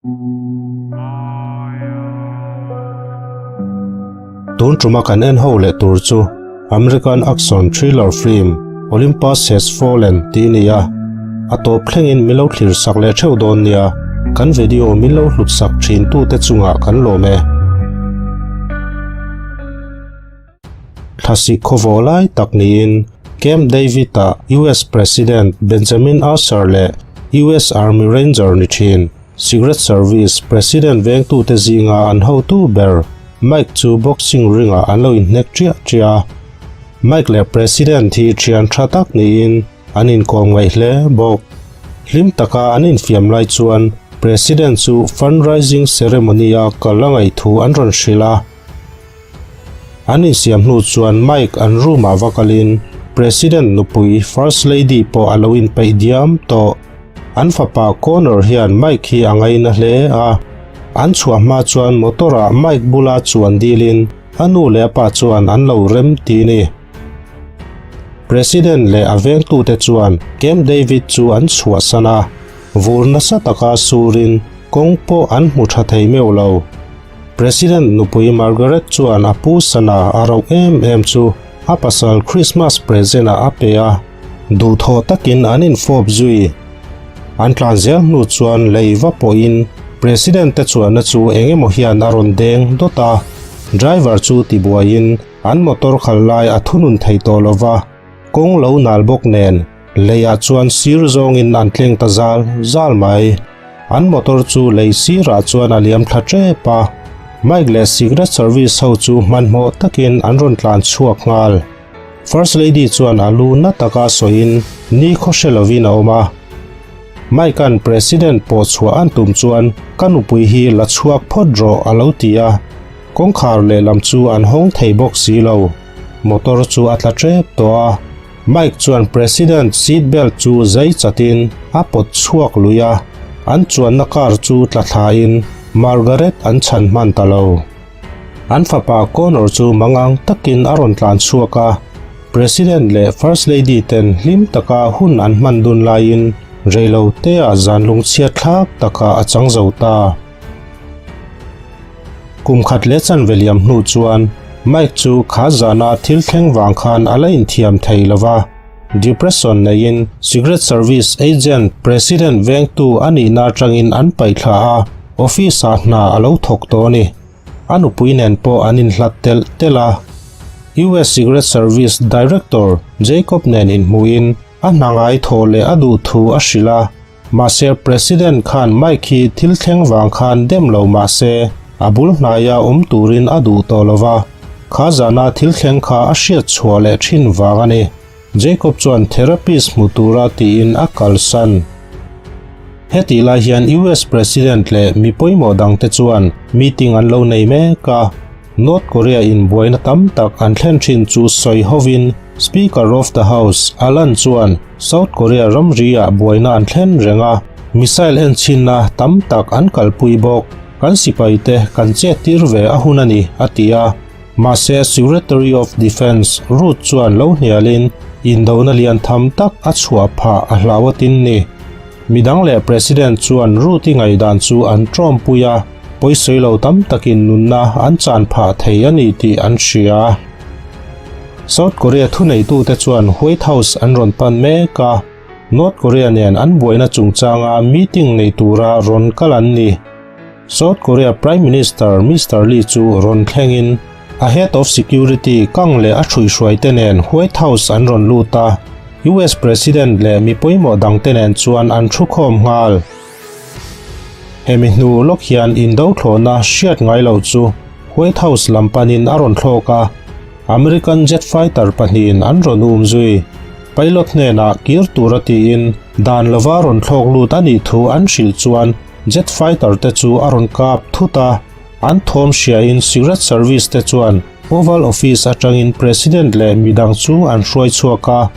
Tun tuma kan en ho leh tur chu American action thriller film Olympus Has Fallen tih a ni a, a tawp thlengin min lo thlir sak leh theuh dawn nia, kan video min lo hlut sak thin tute chungah kan lawm e. Thlasik khawvawh lai tak niin Camp David-ah US President Benjamin Asher leh US Army Ranger ni thin Secret Service President vengtute zinga an hotu ber Mike chu boxing ring-ah an lo inhnek chiah chiah a. Mike leh President hi thian tha tak niin an inkawm ngaih hle bawk. Hlim taka an infiam lai chuan President chu fundraising ceremony-a kal a ngaih thu an rawn hrilh a. An insiam hnu chuan Mike an room-ah va kalin President nupui First Lady pawh a lo inpeih diam tawh. An fapa Connor hian Mike hi a ngaina hle a, an chhuah hma chuan motor-ah Mike bula chuan dilin a nu leh a pa chuan an lo rem ti ni. President leh a vengtute chuan Camp David chu an chhuahsan a, vur nasa taka surin kawng pawh an hmu tha thei meuh lo. President nupui Margaret chuan a pu sana a rauh em em chu a pasal Christmas present-ah a pe a. Duhthawh takin an infawp zui. An tlan zel hnu chuan lei va pawhin President te chuanna chu eng emaw hian a rawn deng dawt a, driver chu tibuaiin an motor khal lai a thunun thei tawh lo va, kawng lo nal bawk nen leiah chuan sir zawngin an tleng ta zal zal mai. An motor chu lei sirah chuan a liam thla tep a, Mike leh Secret Service ho chu hmanhmawh takin an rawn tlan chhuak nghal. First Lady chuan a lu na taka sawiin ni khaw hre lovin a awm a. Mike-a'n President pawh chhuah an tum chuan ka nupui hi la chhuak phawt rawh a lo ti a. Kawngkhar lehlam chu an hawng thei bawk si lo. Motor chu a tla tep tawh a. Mike chuan President seat belt chu zai chatin a pawt chhuak lui a. An chuanna car chu tla thlain Margaret an chhan hman ta lo. An fapa Connor chu mangang takin a rawn tlan chhuak a, President leh First Lady ten hlim taka hun an hman dun laiin reilo teah zan lungchhiat thlak takah a chang zo ta. Kum khat leh chanve liam hnu chuan Mike chu kha zana thil thleng vang khan a la inthiam thei lo va, depression neiin Secret Service agent President vengtu a nihna atangin an paihthla a, Office-ah hna a lo thawk tawh a ni. A nupui nen pawh an inhlat telh telh a. US Secret Service Director Jacob nen inhmuhin a hna ngai thawh leh a duh thu a hrilh a. Mahse President khan Mike hi thil thleng vang khan dem lo mah se a bul hnaia awm turin a duh tawh lo va, kha zana thil thleng kha a hriat chhuah leh thin vang a ni. Jacob chuan therapist hmu tura tiin a kalsan. Hetih lai hian US President leh mi pawimawh dangte chuan meeting an lo nei mek a, North Korea in buaina tam tak an thlen thin chu sawi hovin Speaker of the House Alan chuan South Korea ramri ah buaina an thlen reng a, missile enchhinna tam tak an kalpui bawk. Kan sipaite kan chet tir ve a hun a ni, a ti a. Mahse Secretary of Defence Ruth chuan lo hnialin indona lian tham tak a chhuah phah a hlau atin ni. Midang leh President chuan Ruth-i ngaihdan chu an tawmpui a, pawisawi lo tam takin nunna an chan phah thei a ni tih an hria. South Korea thuneitute chuan White House an rawn pan mek a, North Korea nen an buaina chungchanga meeting nei tura rawn kal an ni. South Korea Prime Minister Mister Lee chu rawn thlengin a head of security Kang leh a hruihhruaite nen White House an rawn lut a, US President leh mi pawimawh dangte nen chuan an thukhawm nghal. Hemi hnu lawk hian indo thlawhna hriat ngai lo chu White House lam panin a rawn thlawk a, American jet fighter pahnihin an rawn um zui. Pilot hnenah kir tura tiin dan lova rawn thlawk lut a nih thu an hrilh chuan Jet fighter te chu a rawn kap thut a, an thawm hriain Secret Service te chuan Oval Office atangin President leh midang chu an hruai chhuak a.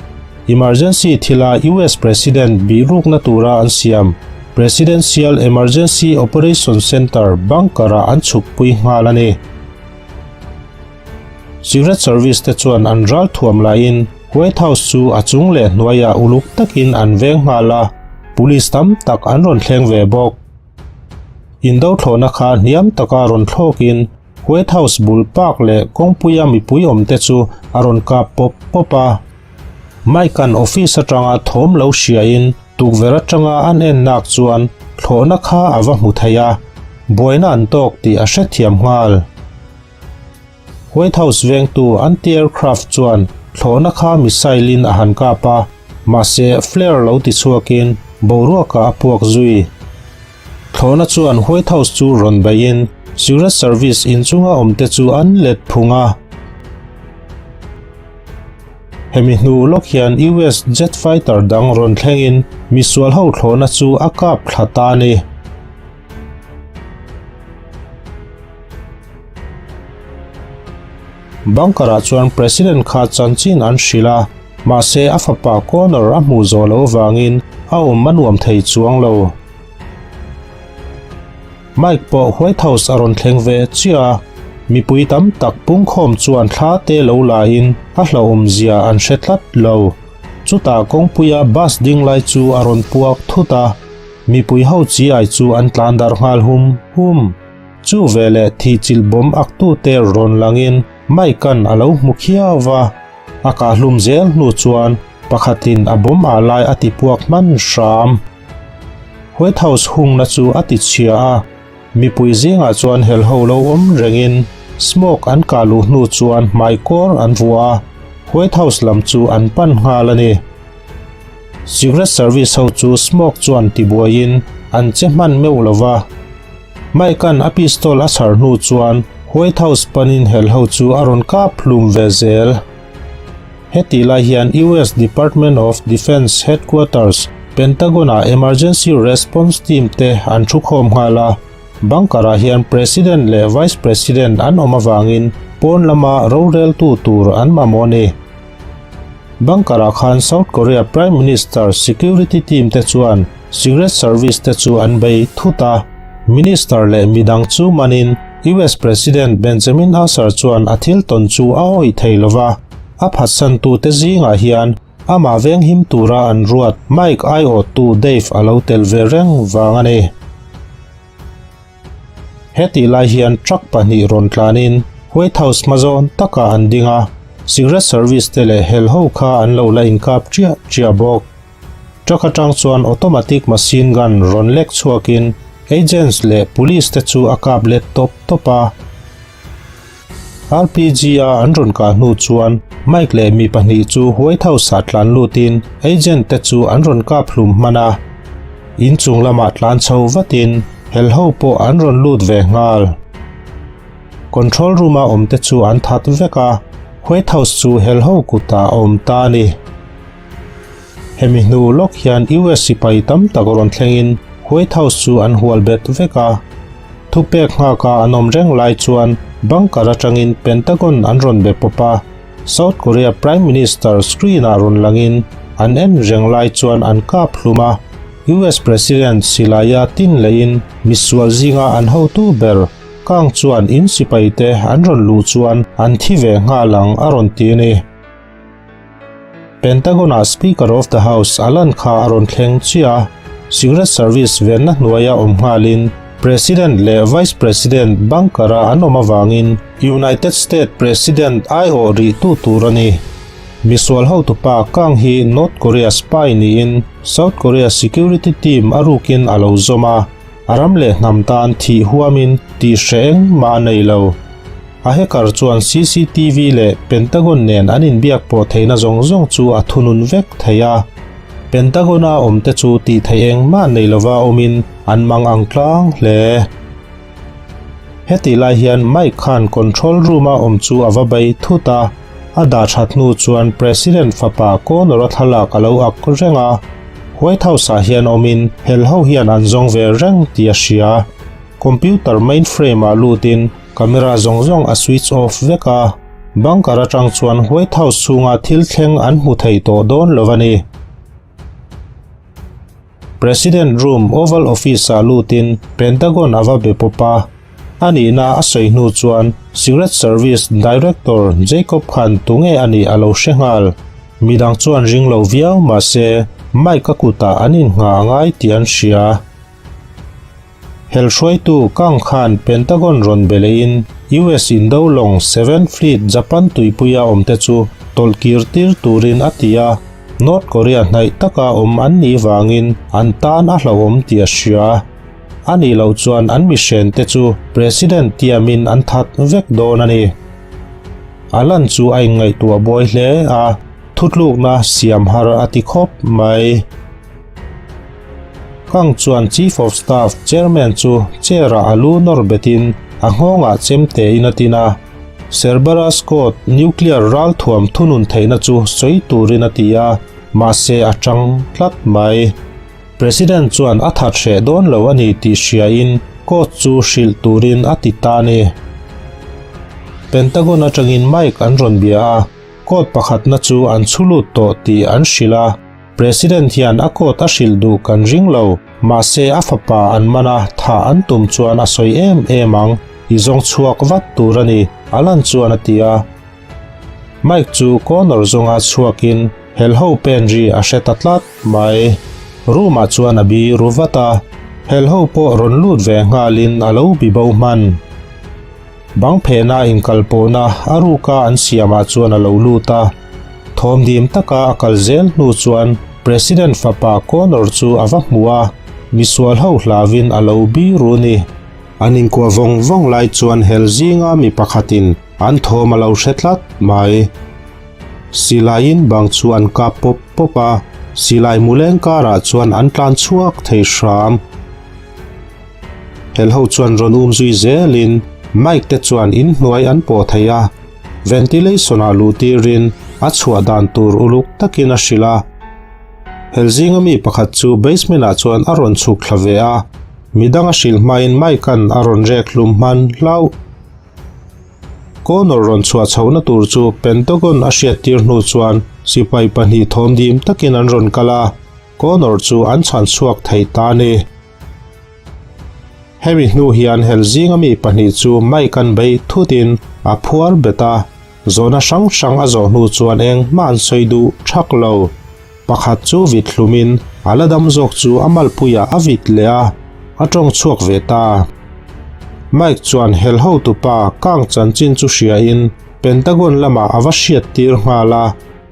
Emergency thila US President bihrukna tura an siam Presidential Emergency Operation Center bunker-ah an chhukpui nghal a ni. Secret Service te chuan an ral thuam laiin White House chu a chung leh hnuaiah uluk takin an veng nghal a, police tam tak an rawn thleng ve bawk. Indo thlawhna kha hniam taka rawn thlawkin White House bul park leh kawngpuia mipui awmte chu a rawn kap pawp pawp a. Mike-a'n office atanga thawm lo hriain tukverh atanga an en nak chuan thlawhna kha a va hmu thei a, buaina an tawk tih a hrethiam nghal. White House vengtu anti-aircraft chuan thlawhna kha missile-in a han kap a, mahse flare lo ti chhuakin boruakah a puak zui. Thlawhna chuan White House chu rawn beihin Secret Service inchunga awmte chu an let phung a. Hemi hnu lawk hian US jet fighter dang rawn thlengin misual ho thlawhna chu a kap thla ta a ni. Bunker-ah chuan President kha chanchin an hrilh a, mahse a fapa Connor a hmuh zawh loh avangin a awm a nuam thei chuang lo. Mike pawh White House a rawn thleng ve chiah a, mipui tam tak pungkhawm chuan thla te lo lain a hlauhawmzia an hre tlat lo. Chutah kawngpuia bus ding lai chu a rawn puak thut a, mipui ho chi ai chu an tlan darh nghal hum hum. Chu veleh thihchilh bawm aktute rawn langin Mike-a'n a lo hmu khiau va, a kahhlum zel hnu chuan pakhatin a bawm ah lai a ti puak hman hram. White House hungna chu a ti chhia a, mipui zingah chuan helho lo awm rengin smoke an kah luh hnu chuan hmaikawr an vuah a, White House lam chu an pan nghal a ni. Secret Service ho chu smoke chuan tibuaiin an che hman meuh lo va. Mike-a'n a pistol a chhar hnu chuan White House panin helho chu a rawn kap hlum ve zel. Hetih lai hian US Department of Defense Headquarters, Pentagon-ah Emergency Response Team te an thukhawm nghal a, bunker-ah hian President leh Vice President an awm avangin pawn lama roreltu tur an mamawh a ni. Bunker-ah khan South Korea Prime Minister security team te chuan Secret Service te chu an bei thut a, Minister leh midang chu manin US President Benjamin Asar chuan a thil tawn chu a awih thei lo va, a phatsantute zingah hian amah venghim tura an ruat Mike aiawhtu Dave a lo tel ve reng vang a ni. Hetih lai hian truck pahnih rawn tlanin White House hma zawn takah an ding a, Secret Service te leh hel ho kha an lo la inkap chiah chiah bawk. Truck atang chuan automatic machine gun rawn lek chhuakin agents leh police te chu a kap let tawp tawp a. RPG a an rawn kah hnu chuan Mike leh mi pahnih chu White House ah tlan lutin agent te chu an rawn kap hlum hman a. Inchung lamah tlan chho vatin hel ho pawh an rawn lut ve nghal. Control room a awm te chu an that vek a, White House chu hel ho kutah a awm ta a ni. Hemi hnu lawk hian US sipai tam tak rawn thlengin White House chu an hual bet vek a. Thupek nghaka an awm reng lai chuan bunker atangin Pentagon an rawn be pawp a, South Korea Prime Minister screen-ah rawn langin an en reng lai chuan an kap hlum a. US President silaia tin leiin misual zinga an hotu ber Kang chuan in sipaite an rawn luh chuan an thi ve nghal ang a rawn ti a ni. Pentagon-ah Speaker of the House a lan kha a rawn thleng chiah a, Secret Service venna hnuaia awm nghalin President leh Vice President bunker-a an awm avangin United States President aiawh rihtu tur a ni. Misual hotupa Kang hi North Korea spy niin South Korea security team a rukin a lo zawm a, a ram leh hnam tan thih huamin tih hreh engmah a nei lo. A hacker chuan CCTV leh Pentagon nen an inbiak pawh theihna zawng zawng chu a thunun vek thei a. Pentagon-a awmte chu tih theih engmah nei lova awmin an mang ang tlang hle. Hetih lai hian Mike khan control room-a awm chu a va bei thut a, a dah that hnu chuan President fapa Connor-a thlalak a lo ak reng a. White House-ah hian awmin hel ho hian an zawng ve reng tih a hria. Computer mainframe-ah lutin Camera zawng zawng a switch off vek a, bunker atang chuan White House chhunga thil thleng an hmu thei tawh dawn lo a ni. President room Oval Office-ah lutin Pentagon a va be pawp a, a nihna a sawi hnu chuan Secret Service Director Jacob khan tunge a nih a lo hre nghal. Midang chuan ring lo viau mahse Mike-a kutah an innghah a ngai tih an hria. Hel hruaitu Kang khan Pentagon rawn be lehin US indo lawng Seventh Fleet Japan tuipuia awmte chu tawlhkir tir turin a ti a, North Korea hnaih taka awm an nih vangin an tan a hlauhawm tih a hria. A nih loh chuan an mihrente chu President tiamin an that vek dawn a ni. Alan chu a inngaihtuah buai hle a, thutlukna siam har a ti khawp mai. Kang chuan Chief of Staff Chairman chu chair-ah a lu nawr betin a nghawngah chem tein a tin a. Cerberus Code nuclear ralthuam thunun theihna chu sawi turin a ti a, mahse a tang tlat mai. President chuan a that hreh dawn lo a ni tih hriain Code chu hrilh turin a ti ta a ni. Pentagon atangin Mike an rawn bia a, Code pakhatna chu an chhu lut tawh tih an hrilh a. President hian a court a hrilh duh kan ring lo, mahse a fapa an man a, thah an tum chuan a sawi em em ang, i zawng chhuak vat tur a ni, Alan chuan a ti a. Mike chu corner zawnga chhuakin helho pen ri a hre ta tlat mai. Room ah chuan a bi ru vat a, helho pawh rawn lut ve nghalin a lo bi bo hman. Bang phehna inkalpawhna a ruka an siamah chuan a lo lut a. Thawmdim taka a kal zel hnu chuan President fapa Connor chu a va hmu a, misual ho hlauin a lo bi ru ni. An inkuah vawng vawng lai chuan hel zinga mi pakhatin an thawm a lo hre tlat mai. Silaiin bang chu an kap pawp pawp a, silai muleng karah chuan an tlan chhuak thei hram. Helho chuan rawn um zui zelin Mike te chuan in hnuai an pawh thei a, ventilation ah luh tirin a chhuah dan tur uluk takin a hrilh a. Hel zinga mi pakhat chu basement ah chuan a rawn chhuk thla ve a, midang a hrilh hmain Mike-a'n a rawn rek hlum hman hlauh. Connor rawn chhuah chhohna tur chu Pentagon a hriattir hnu chuan sipai pahnih thawmdim takin an rawn kal a, Connor chu an chhan chhuak thei ta a ni. Hemi hnu hian hel zinga mi pahnih chu Mike an bei thutin a phuar bet a, zawhna hrang hrang a zawh hnu chuan eng hma an sawi duh thak lo. Pakhat chu vit hlumin a la dam zawk chu a malpuiah a vit leh a, a tawng chhuak ve ta. Mike chuan hel hotupa Kang chanchin chu hriain Pentagon lamah a va hriattir nghal a,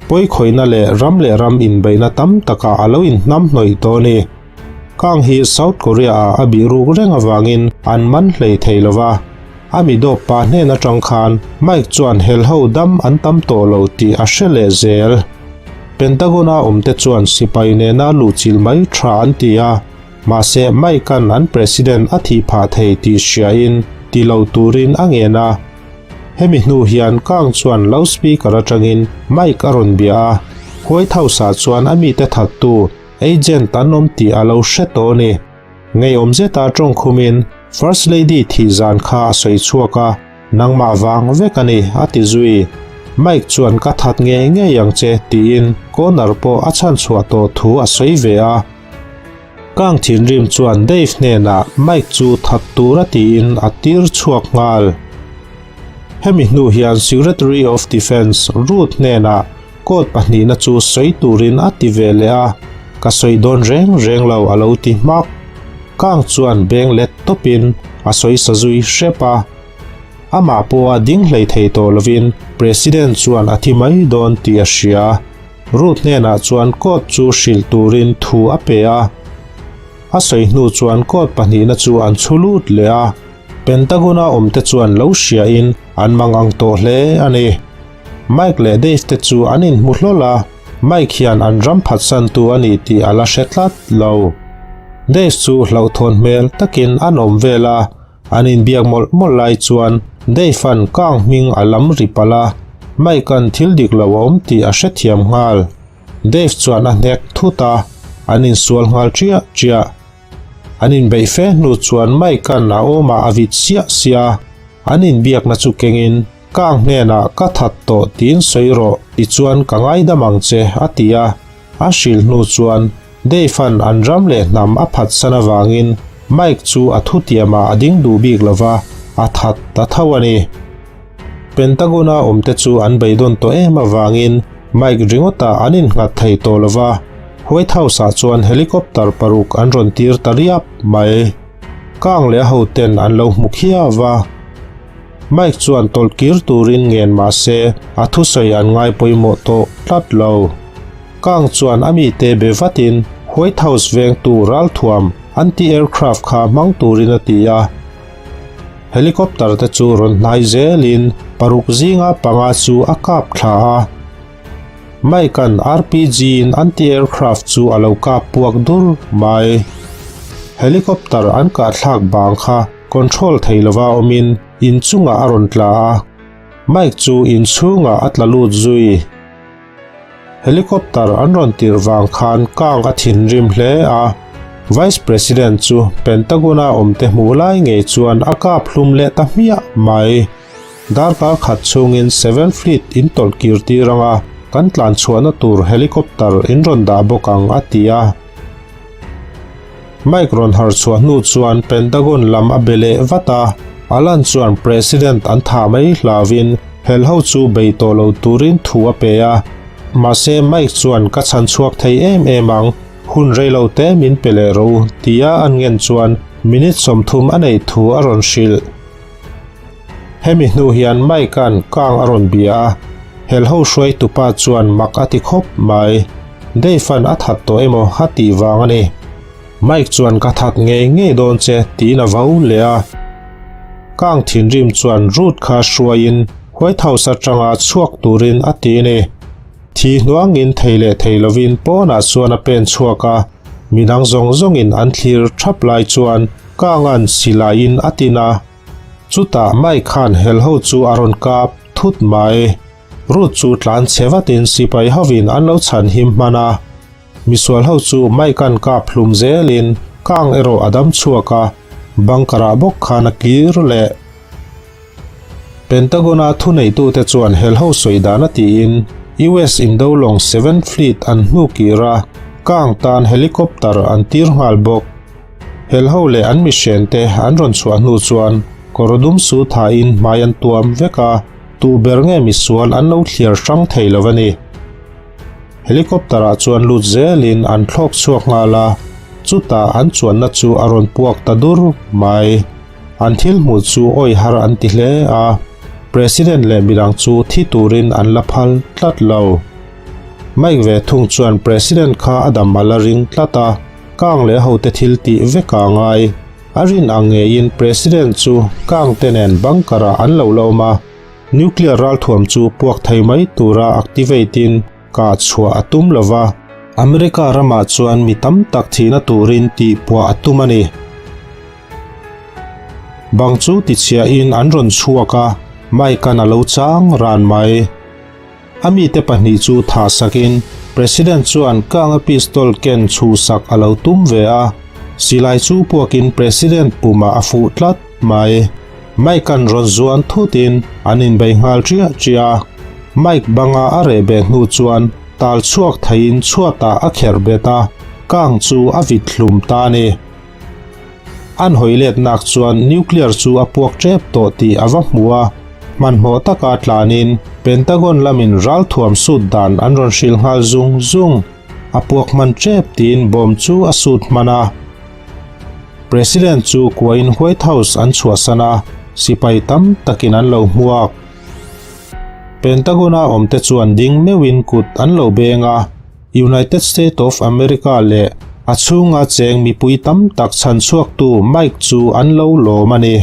pawikhawihna leh ram leh ram inbeihna tam takah a lo inhnamhnawih tawh a ni. Kang hi South Korea ah a bih ruk reng avangin an man hlei thei lo va. A mi dawp pa hnen atang khan Mike chuan helho dam an tam tawh lo tih a hre leh zel. Pentagon a awmte chuan sipai nena luhchilh mai tha an ti a, mahse Mike-a'n an president a thih phah thei tih hriain ti lo turin a ngen a. Hemi hnu hian Kang chuan loudspeaker atangin Mike a rawn bia a, White House-ah chuan a mite thattu Agent an awm tih a lo hre tawh a ni. Ngeiawm zeta tawng khumin First Lady thih zan kha a sawi chhuak a, nangmah vang vek a ni, a ti zui. Mike chuan ka that ngei ngei ang che tiin Connor pawh a chhan chhuah tawh thu a sawi ve a. Kang thinrim chuan Dave hnenah Mike chu that tur a tiin a tir chhuak nghal. Hemi hnu hian Secretary of Defence Ruth hnenah Coat pahnihna chu sawi turin a ti ve leh a, ka sawi dawn reng reng lo a lo ti hmak. Kang chuan beng let tawpin a sawi sa zui hrep a. Amah pawha ding hlei thei tawh lovin President chuan a thi mai dawn tih a hria. Ruth hnenah chuan coat chu hrilh turin thu a pe a. A sawi hnu chuan coat pahnihna chu an chhu lut leh a. Pentagon-a awmte chuan lo hriain an mangang tawh hle a ni. Mike leh Dave te chu an inhmu hlawl a, Mike hian an ram phatsantu a ni tih a la hre tlat lo. Dave chu hlauhthawn hmel takin an awm vel a, an inbiak mawlh mawlh lai chuan Dave-a'n kang hming a lam ri palh a, Mike-a'n thil dik lo a awm tih a hrethiam nghal. Dave chuan a hnek thut a, an insual nghal chiah chiah. An inbeih fe hnu chuan Mike-a'n a awmah a vit siah siah a, an inbiakna chu kengin, Kang hnenah ka that tawh tiin sawi rawh, tichuan ka ngaidam ang che, a ti a. A hrilh hnu chuan Dave-a'n an ram leh hnam a phatsan avangin Mike chu a thutiamah a ding duh bik lo va, a that ta tho a ni. Pentagon-a awmte chu an beidawn tawh em avangin Mike ringawtah an innghat thei tawh lo va, White House-ah chuan helicopter paruk an rawn tir ta riap mai. Kang leh a hoten an lo hmu khiau a. Mike chuan tawlh kir turin ngen mah se a thusawi an ngai pawimawh tawh tlat lo. Kang chuan a mite be vatin White House vengtu ralthuam anti-aircraft kha hmang turin a ti a. Helicopter te chu rawn hnai zelin paruk zinga panga chu a kap thla a. Mike-a'n RPG-in anti-aircraft chu a lo kap puak dur mai. Helicopter an kahthlak bang kha control thei lova awmin inchungah a rawn tla a. Mike chu inchhungah a tla lut zui. Helicopter an rawn tirh vang khan kang a thinrim hle a, Vice President chu Pentagon-a awmte hmuh lai ngei chuan a kap hlum leh ta hmiah mai. Darkar khat chhungin Seven Fleet in tawlh kir tir anga kan tlan chhuahna tur helicopter in rawn dah bawk ang a ti a. Mike rawn har chhuah hnu chuan Pentagon lam a be leh vat a, Alan chuan President an tha mai hlauvin hel ho chu bei tawh lo turin thu a pe a. Mahse Mike chuan ka chhan chhuak thei em em ang, hun rei lo te min pe leh rawh u tia an ngen chuan minute 30 a neih thu a rawn hrilh. Hemi hnu hian Mike-a'n kang a rawn bia a, helho hruaitupa chuan mak a ti khawp mai. Dave-a'n a that tawh emaw a tih vang a ni. Mike chuan ka that ngei ngei dawn che tiin a vo leh a. Kang thinrim chuan Ruth kha hruaiin White House atanga chhuak turin a ti a ni. Thi hnuangin thei leh thei lovin pawnah chuan a pen chhuak a, midang zawng zawngin an thlir thap lai chuan Kanga'n silaiin a tin a. Chutah Mike khan helho chu a rawn kap thut mai. Ruth chu tlan chhe vatin sipai hovin an lo chhan him hman a. Misual ho chu Mike-a'n kap hlum zelin kang erawh a dam chhuak a, bunker-ah bawk khan a kir leh. Pentagon-a thuneitute chuan helho sawi dan a tiin US Indolong Seventh Fleet an hnukir a, kang tan helicopter an tir nghal bawk. Helho leh an mihrente an rawn chhuah hnu chuan kawr dum su thain hmai an tuam vek a, tuh ber nge misual an lo thliar hrang thei lo a ni. Helicopter-ah chuan lut zelin an thlawk chhuak nghal a, chutah an chuanna chu a rawn puak ta dur mai. An thil hmuh chu awi har an ti hle a, President leh midang chu thi turin an la phal tlat lo. Mike ve thung chuan President kha a dam a la ring tlat a, Kang leh hote thil tih vek a ngai. A rin ang ngeiin President chu Kang te nen bunker ah an lo la awm a, nuclear ralthuam chu puak thei mai tura activate in kah chhuah a tum lo va, America ramah chuan mi tam tak thihna turin tih puah a tum a ni. Bang chu tichhiahin an rawn chhuak a, Mike-a'n a lo chang ran mai. A mite pahnih chu thah sakin President chuan Kanga pistol ken chhuhsak a lo tum ve a, silai chu puakin President pumah a fuh tlat mai. Mike-a'n rawn zuan thutin an inbei nghal chiah chiah a, Mike banga a reh beh hnu chuan tal chhuak theiin chhuatah a kherh bet a, Kang chu a vit hlum ta a ni. An hawi let nak chuan nuclear chu a puak tep tawh tih a va hmu a, hmanhmawh taka tlanin Pentagon lamin ralthuam sut dan an rawn hrilh nghal zung zung. A puak hman tep tiin bomb chu a sut hman a. President chu kuain White House an chhuahsan a, sipai tam takin an lo hmuak. Pentagon-a awmte chuan ding meuhin kut an lo beng a. United States of America leh a chhunga cheng mipui tam tak chhan chhuaktu Mike chu an lo lawm a ni.